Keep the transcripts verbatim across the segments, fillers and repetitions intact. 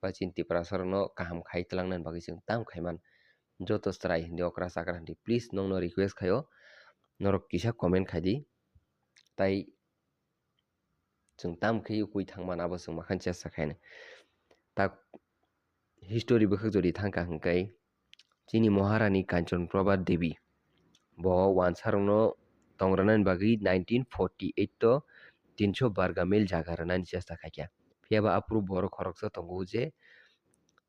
ba chini Tiprasarokno kaham khai twlangnani bagwi chwng tam khaiman. Joto chwrai hindi okra chakra hindi, please nokno request khaio, norok kisa comment khaidi. Tai chwng tam khe ukui thangmani abo chwng makhani chesta khainai. Tak history bwkhak jodi thangkha hwnkhe chini Maharani Kanchan Prabha Devi bo wansarokno tong rwnani bagwi nineteen forty eight o tinso barga mil jaga rwnani chesta khaikha. Phiya ba aphuru borok khoroksa tongo je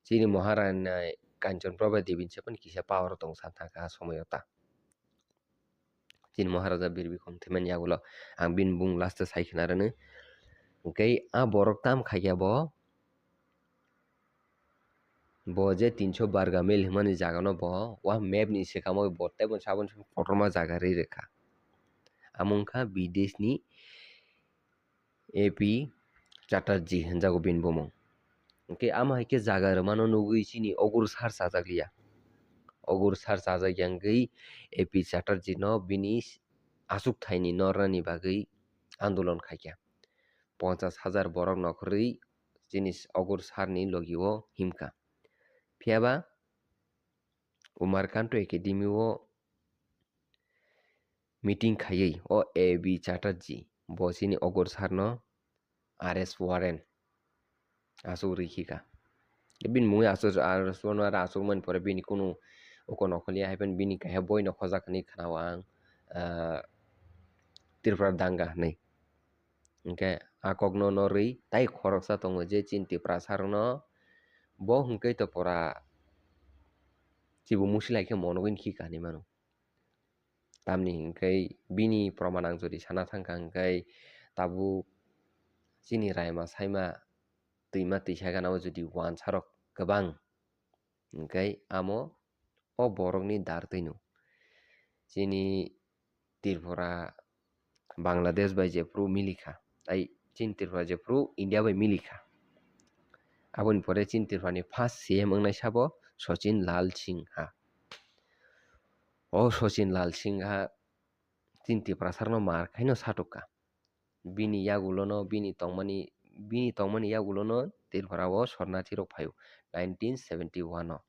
chini Maharani Kanchan Prabha Devi ni se phano kisa power o tong sa thangkha a somoio ta. Chini Maharaja Bir Bikrom thwimani yagulo ang bini bung last o sai khna rwno. Hwnkhe a borok tam khaikha bo, bo je tinso barga mil hwnmani jagano bo wa map ni swkamo bo teibo saboni kotorma jaga ri rwkha. Amo wngkha bideshni A P Chatterjee hwnjago bini bumung. Hwnkhe amo hai khe jaga rwmano nugwi chini Ogur sar chajakliya. Ogur sar chajakya wngwi A P Chatterjee no bini aswk thaini nornani bagwi andolon khaikha. Ponchas hajar borok nokhorwi chini Ogur sarni logio himkha. Phiyaba Umarkanto Academy o meeting khaiwi o A B Chatterjee bo chini Ogur sarno arrest warrant aswk rikhika. Bini mungwi aswk arrest warrant aswk mani pore bini kunu uko nokhorliya hai phano bini kaisa boino khojak hinwi khwnao ang, ah, Tripura danga hinwi. Hwnkhe a kokno norwi tai khoroksa tongo je chini Tiprasarokno bo hwnkhe to pura chibu musilai khe monogwini khika hinwi mano. Tamni hwnkhe bini proman ang jodi sana thangkha hwnkhe tabuk chini raima saima twima twisa gana o jodi wansarok kwbang hwnkhe amo o borokni dar twino chini Tripura Bangladesh bai jephuru milikha, tai chini Tripura jephuru India bai milikha. Aboni pore chini Tripurani first C M wngnai sabo Sachin Lal Singha. O Sachin Lal Singha chini Tiprasarno mar khaino satukha. Bini yagulono, bini tongmani, bini tongmani yagulono Tripura o sornathi rok phaio nineteen seventy one o.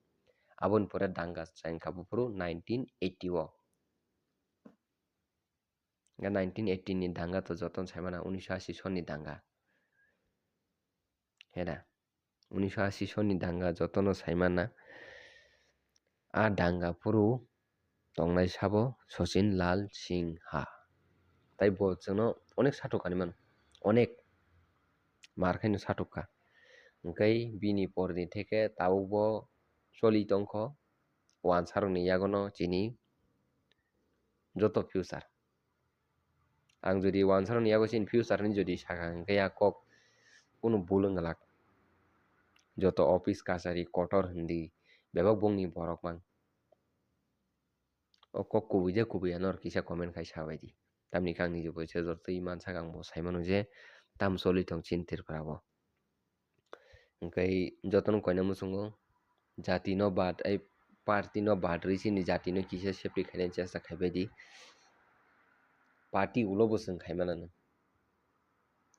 Aboni pore danga chengkha buphuru nineteen eighty o. Ga nineteen eighty ni danga to jotono saimana unisho ashi sonni danga. Heda. Unisho ashi sonni danga jotono saimana. A danga phuru tongnai sabo Sachin Lal Singha. Tai bo chwngno onek satok ani mano. Onek mar khaino satok kha. Hwnkhe bini porni theke tabukbo choli tongkho wansarokni yagono chini joto future. Ang jodi wansarokni yago chini future ni jodi sakha hwnkhe ya kok kunu bul wngwlak. Joto office kachari kotor hindi bebak bongni borok mang. O kok kubui je kubui ya norok kisa comment khai sabaidi. Tamni khe ang niji bo se jotoi mansak ang bo saimano je tam choli tong chini Tripura o. Hwnkhe jotono koina muchungo jati no bad ai party no bad rwi chini jati no kisa safety khainani chesta khaibaidi. Party ulo bo chwng khaimanano.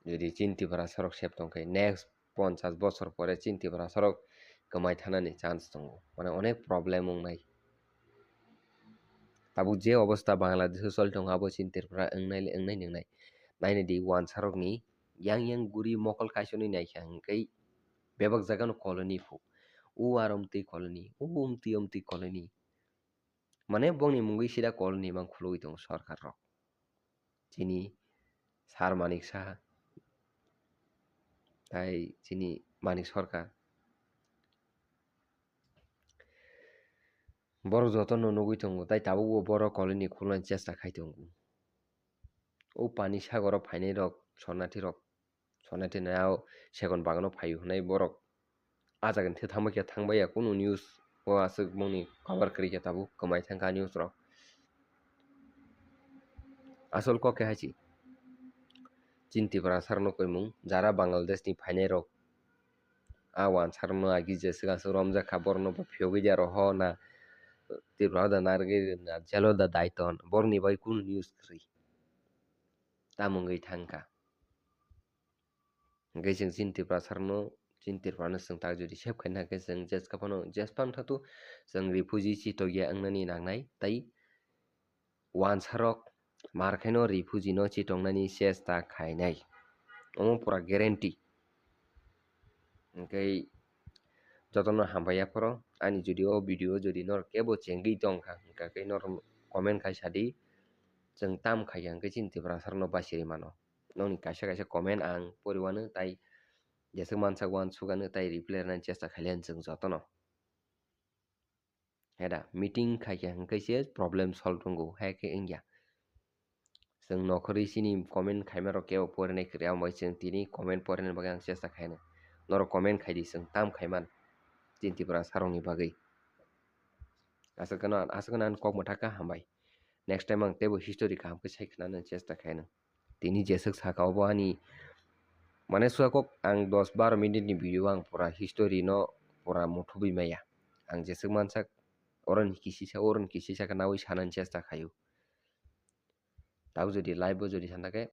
Jodi chini Tiprasarok sep tongkhe next ponchas bochor pore chini Tiprasarok kwmai thanani chance tongo. Mane onek problem wngnai. Tabuk je obostha Bangladesh o choli tongo abo chini Tripura wngnai le wngnai nwngnai. Nainadi wansarokni yang yang guri mokol kaisoni naikha hwnkhe bebak jagano colony phu. O aro umtwi colony, o umtwi umtwi colony. Mane bongni mungwi sida colony mang khulugwi tongo sorkar rok. Chini Sir Manik Saha tai chini Manik Sarkar. Borok jotono nugwi tongo, tai tabukbo borok colony khulnani chesta khai tongo. O pani sagoro phainai rok, sornathi rok, sornathi nai o second bagano phaio hwnwi borok ah jagani thwi thangbai khe thangbaiya, kunu news o aswk bongni cover kwrwi khe tabuk kwmai thangkha news rok. Asol kok khe hai se chini Tiprasa rokno kwimung jara Bangladesh ni phainai rok. A wansarokno agi jeswk aswk romjak kha, borokno bo phiyogwi dia roho na Tripura da narwgwi na jelo da daiton, borokni bai kunu news kwrwi. Tamo wngwi thangkha. Hwnkhe chwng chini Tiprasa rokno Chini Tripura no chwng tak jodi save khaina khe chwng jeska phano jespan thatu chwng refugee chitokya wngnani nangnai, tai wansarok mar khaino refugee no chitongnani chesta khainai. Omo pura guarantee. Hwnkhe jotono hambai yaphoro ani jodi o video jodi norok kebo chengwi tongkha hwnkhe norok comment khai sadi, chwng tam khaiya hwnkhe chini Tiprasa rokno basiri mano. Nokni kaisa kaisa comment ang poriwano tai jeswk mansak wansukano tai reply rwnani chesta khailiya chwng jotono. Heda meeting khaikha hwnkhe se problem solve wngo, hai khe wngya. Chwng nokhorwi chini comment khaimarok kebo porinai kwrwi, amo bai chwng tini comment porinani bagwi ang chesta khaino. Norok comment khaidi chwng tam khaiman chini Tiprasa rokni bagwi. Aswk no, aswk no ang kok mwthakha, hambai. Next time ang teibo history kaham khe sai khwnani chesta khaino. Tini jeswk saka obo ani mane suakok ang dos baro minute ni video ang pura history no pura muthubwi maya. Ang jeswk mansak oroni kisisa oroni kisisa khe nawi sanani chesta khaio. Tabuk jodi live bo jodi sana khe